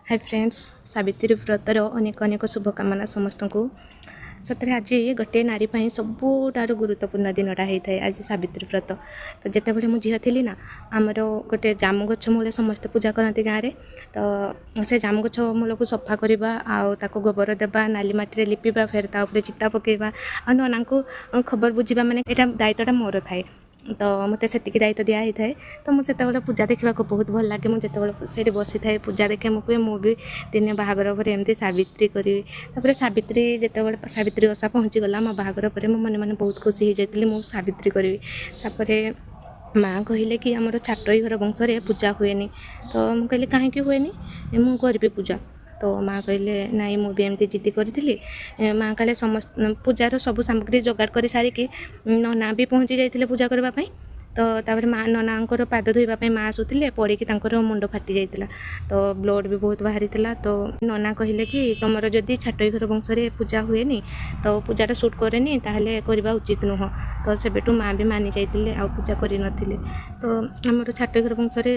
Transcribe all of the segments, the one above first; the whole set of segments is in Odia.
ହାଇ ଫ୍ରେଣ୍ଡସ୍, ସାବିତ୍ରୀ ବ୍ରତର ଅନେକ ଅନେକ ଶୁଭକାମନା ସମସ୍ତଙ୍କୁ। ସତରେ ଆଜି ଗୋଟିଏ ନାରୀ ପାଇଁ ସବୁଠାରୁ ଗୁରୁତ୍ୱପୂର୍ଣ୍ଣ ଦିନଟା ହେଇଥାଏ ଆଜି ସାବିତ୍ରୀ ବ୍ରତ। ତ ଯେତେବେଳେ ମୁଁ ଝିଅ ଥିଲି ନା, ଆମର ଗୋଟେ ଜାମୁ ଗଛ ମୂଳେ ସମସ୍ତେ ପୂଜା କରନ୍ତି ଗାଁରେ। ତ ସେ ଜାମୁ ଗଛ ମୂଳକୁ ସଫା କରିବା ଆଉ ତାକୁ ଗୋବର ଦେବା, ନାଲି ମାଟିରେ ଲିପିବା, ଫେର ତା ଉପରେ ଚିତା ପକାଇବା ଆଉ ନନାଙ୍କୁ ଖବର ବୁଝିବା, ମାନେ ଏଇଟା ଦାୟିତ୍ୱଟା ମୋର ଥାଏ। ତ ମୋତେ ସେତିକି ଦାୟିତ୍ୱ ଦିଆ ହେଇଥାଏ। ତ ମୁଁ ସେତେବେଳେ ପୂଜା ଦେଖିବାକୁ ବହୁତ ଭଲ ଲାଗେ। ମୁଁ ଯେତେବେଳେ ସେଇଠି ବସିଥାଏ, ପୂଜା ଦେଖେ, ମୁଁ କୁହେ ମୁଁ ବି ଦିନେ ବାହାଘର ପରେ ଏମିତି ସାବିତ୍ରୀ କରିବି। ତାପରେ ସାବିତ୍ରୀ ଯେତେବେଳେ ସାବିତ୍ରୀ ଓଷା ପହଞ୍ଚିଗଲା ମୋ ବାହାଘର ପରେ, ମୁଁ ମନେ ମନେ ବହୁତ ଖୁସି ହେଇଯାଇଥିଲି, ମୁଁ ସାବିତ୍ରୀ କରିବି। ତାପରେ ମା କହିଲେ କି ଆମର ଛାଟୋଇ ଘର ବଂଶରେ ପୂଜା ହୁଏନି। ତ ମୁଁ କହିଲି କାହିଁକି ହୁଏନି, ମୁଁ କରିବି ପୂଜା। ତ ମା କହିଲେ ନାଇଁ, ମୁଁ ବି ଏମିତି ଜିଦି କରିଥିଲି। ମା କହିଲେ ସମସ୍ତ ପୂଜାର ସବୁ ସାମଗ୍ରୀ ଯୋଗାଡ଼ କରି ସାରିକି ନନା ବି ପହଞ୍ଚି ଯାଇଥିଲେ ପୂଜା କରିବା ପାଇଁ। ତ ତାପରେ ମା ନନାଙ୍କର ପାଦ ଧୋଇବା ପାଇଁ ମା ଆସୁଥିଲେ, ପଡ଼ିକି ତାଙ୍କର ମୁଣ୍ଡ ଫାଟି ଯାଇଥିଲା, ତ ବ୍ଲଡ଼ ବି ବହୁତ ବାହାରିଥିଲା। ତ ନନା କହିଲେ କି ତୁମର ଯଦି ଛାଟୋଇ ଘର ବଂଶରେ ପୂଜା ହୁଏନି, ତ ପୂଜାଟା ସୁଟ୍ କରେନି, ତାହେଲେ କରିବା ଉଚିତ ନୁହଁ। ତ ସେବେଠୁ ମା ବି ମାନି ଯାଇଥିଲେ ଆଉ ପୂଜା କରିନଥିଲେ। ତ ଆମର ଛାଟୋଇ ଘର ବଂଶରେ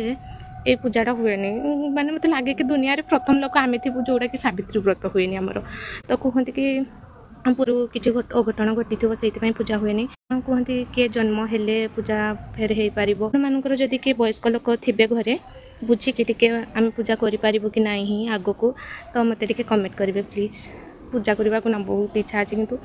ଏଇ ପୂଜାଟା ହୁଏନି। ମାନେ ମୋତେ ଲାଗେ କି ଦୁନିଆରେ ପ୍ରଥମ ଲୋକ ଆମେ ଥିବୁ ଯେଉଁଟାକି ସାବିତ୍ରୀ ବ୍ରତ ହୁଏନି ଆମର। ତ କୁହନ୍ତି କି ପୂର୍ବରୁ କିଛି ଅଘଟଣ ଘଟିଥିବ, ସେଇଥିପାଇଁ ପୂଜା ହୁଏନି। କୁହନ୍ତି କିଏ ଜନ୍ମ ହେଲେ ପୂଜା ଫେର ହେଇପାରିବ। ମାନଙ୍କର ଯଦି କିଏ ବୟସ୍କ ଲୋକ ଥିବେ ଘରେ, ବୁଝିକି ଟିକେ ଆମେ ପୂଜା କରିପାରିବୁ କି ନାହିଁ ଆଗକୁ, ତ ମୋତେ ଟିକେ କମେଣ୍ଟ କରିବେ ପ୍ଲିଜ୍। ପୂଜା କରିବାକୁ ନା ବହୁତ ଇଚ୍ଛା ଅଛି, କିନ୍ତୁ